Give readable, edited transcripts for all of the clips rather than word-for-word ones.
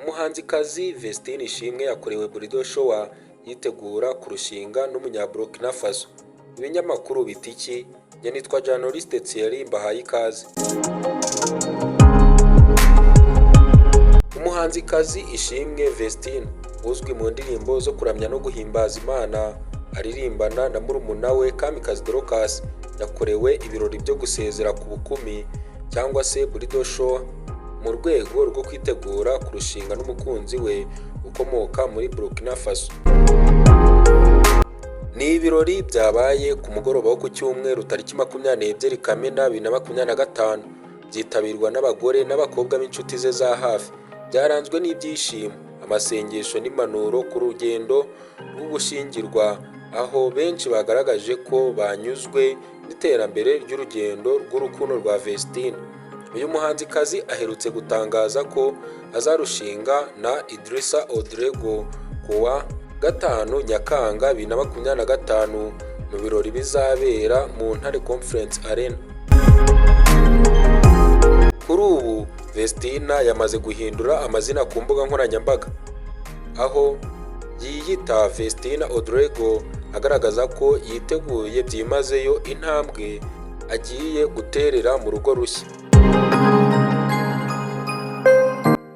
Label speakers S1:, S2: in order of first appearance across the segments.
S1: Umuhanzikazi Vestine Ishimwe yakorewe bridal shower yitegura kurushinga n'umunya-Burkina Faso. Ibinyamakuru biti iki? Njye nitwa Journaliste Thierry, mbahaye ikaze. Umuhanzikazi Ishimwe Vestine uzwi mu ndirimbo zo kuramya no guhimbaza Imana, aririmbana na murumuna we Kamikazi Dorcas, yakorewe ibirori byo gusezera ku bukumi cyangwa se bridal shower mu rwego rwo kwitegura kurushinga n'umukunzi we ukomoka muri Burkina Faso. Ni ibirori byabaye ku mugoroba wo ku cyumweru tariki 22 Kamena 2025, byitabirwa n'abagore n'abakobwa b'inshuti ze za hafi. Byaranzwe n'ibyishimo, amasengesho n'impanuro ku rugendo rw'ugushyingirwa, aho benshi bagaragaje ko banyuzwe n'iterambere ry'urugendo rw'urukundo rwa Vestine. Uyu muhanzikazi aherutse gutangaza ko azarushinga na Idrissa Ouedraogo kuwa 5 Nyakanga 2025 mu birori bizabera mu Ntare Conference Arena. Kuri ubu Vestina yamaze guhindura amazina ku mbuga nkoranyambaga, aho yiyita Vestina Ouedraogo, agaragaza ko yiteguye byimazeyo intambwe agiye guterera mu rugo rushya.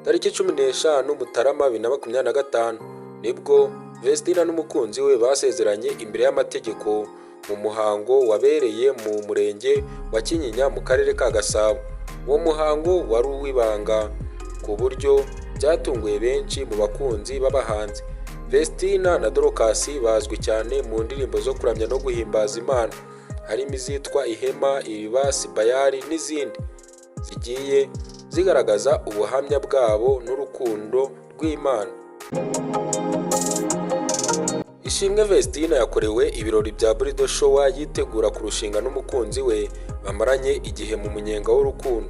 S1: Tariki 15 Mutarama 2025 nibwo Vestina n'umukunzi we basezeranye imbere y'amategeko mu muhango wabereye mu murenge wa Kinyinya mu karere ka Gasabo. Uwo muhango wari uw'ibanga ku buryo byatunguye benshi mu bakunzi b'abahanzi. Vestina na Dorcas bazwi cyane mu ndirimbo zo kuramya no guhimbaza Imana, harimo izitwa Ihema, Iriba, Sibayari n'izindi zigiye zigaragaza ubuhamya bwabo n'urukundo rw'Imana. Ishimwe Vestine yakorewe ibirori bya bridal shower yitegura kurushinga n'umukunzi we bamaranye igihe mu munyenga w'urukundo.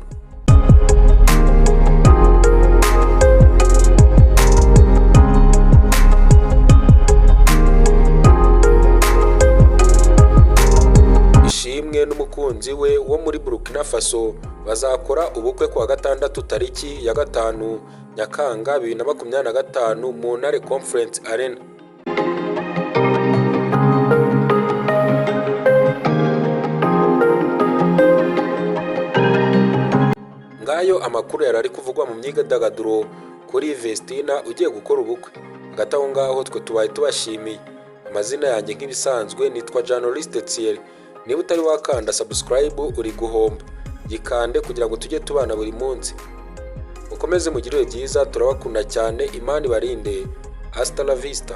S1: Ishimwe n'umukunzi we wo muri Burkina Faso bazakora ubukwe kuwa gatandatu tariki ya 5 Nyakanga 2025 mu Ntare Conference Arena. Ngayo amakuru yari ari kuvugwa mu myidagaduro kuri Vestina ugiye gukora ubukwe. Hagati aho ngaho twe tubaye tubashimiye. Amazina yanjye nk'ibisanzwe nitwa Journaliste Thierry. Niba utari wakanda subscribe uri guhomba, gikande kugira ngo tujye tubana buri munsi. Mukomeze mugire ibihe byiza, turabakunda cyane, Imana ibarinde. Hasta la vista.